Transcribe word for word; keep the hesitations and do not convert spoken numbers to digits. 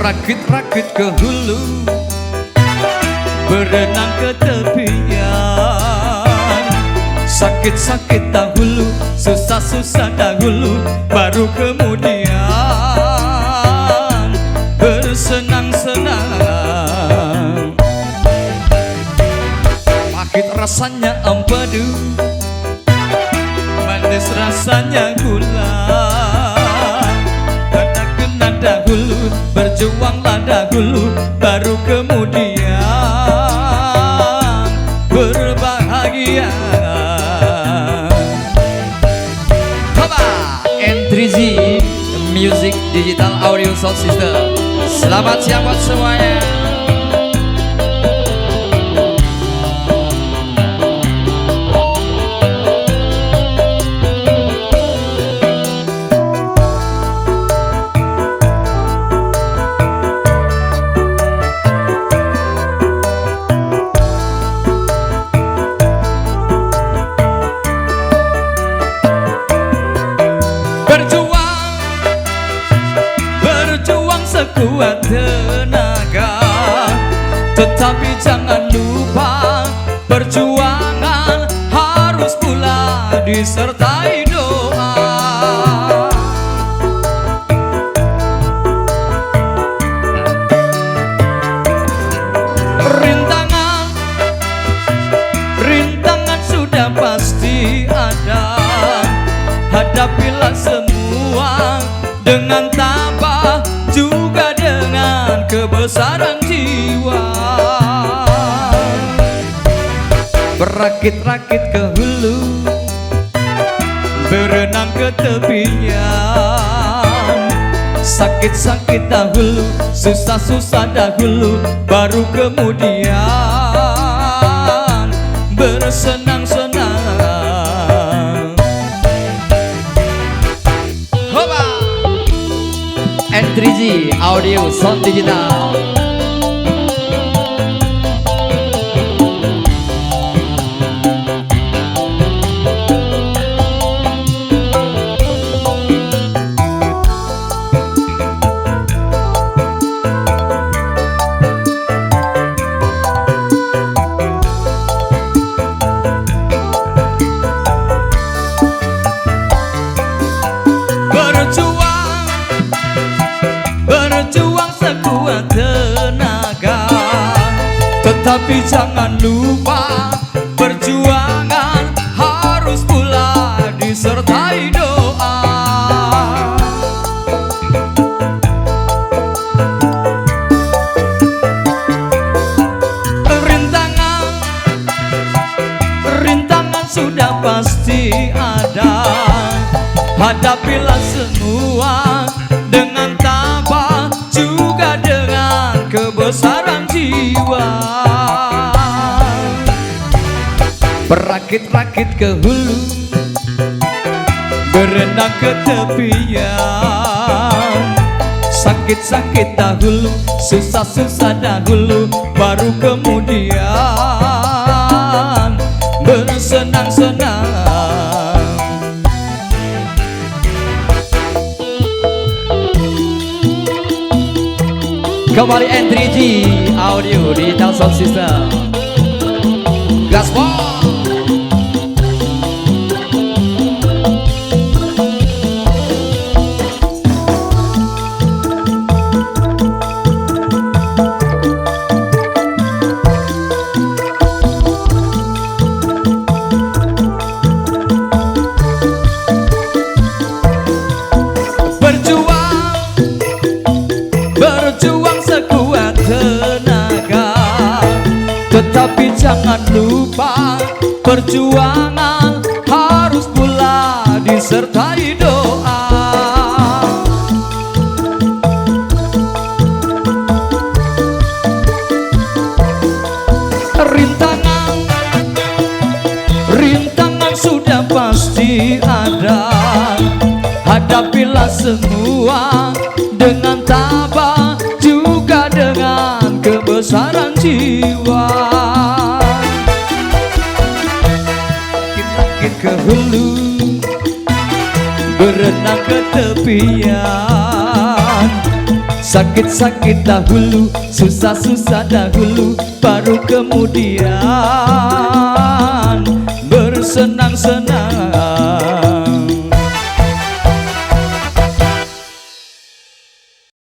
Rakit-rakit ke hulu, berenang ke tepian. Sakit-sakit dahulu, susah-susah dahulu, baru kemudian bersenang-senang. Pahit rasanya empedu, manis rasanya gula. Kena-kena dahulu, berjuanglah dahulu, baru kemudian berbahagia. Coba, N three G Music Digital Audio Sound System. Selamat siang buat semuanya. Berjuang, berjuang sekuat tenaga, tetapi jangan lupa, perjuangan harus pula disertai doa. Rintangan, rintangan sudah pasti ada. Hadapilah semua dengan tabah, juga dengan kebesaran jiwa. Berakit-rakit ke hulu, berenang ke tepian. Sakit-sakit dahulu, susah-susah dahulu, baru kemudian bersenang-senang. Hoba! N three G Audio Sound Digital. Berjuang, berjuang sekuat tenaga, tetapi jangan lupa, perjuangan harus pula disertai doa. Rintangan, rintangan sudah pasti ada. Hadapilah semua dengan tabah, juga dengan kebesaran jiwa. Berakit-rakit ke hulu, berenang ke tepian. Sakit-sakit dahulu, susah-susah dahulu, baru kemudian bersenang-senang. Kembali N three G Audio Digital Sound System. Gaspol. Berjuang, berjuang sekuat tenaga, tetapi jangan lupa, perjuangan harus pula disertai doa. Rintangan, rintangan sudah pasti ada. Hadapilah semua dengan tabah, juga dengan kebesaran jiwa. Rakit-rakit ke hulu, berenang ke tepian. Sakit-sakit dahulu, susah-susah dahulu, baru kemudian bersenang-senang.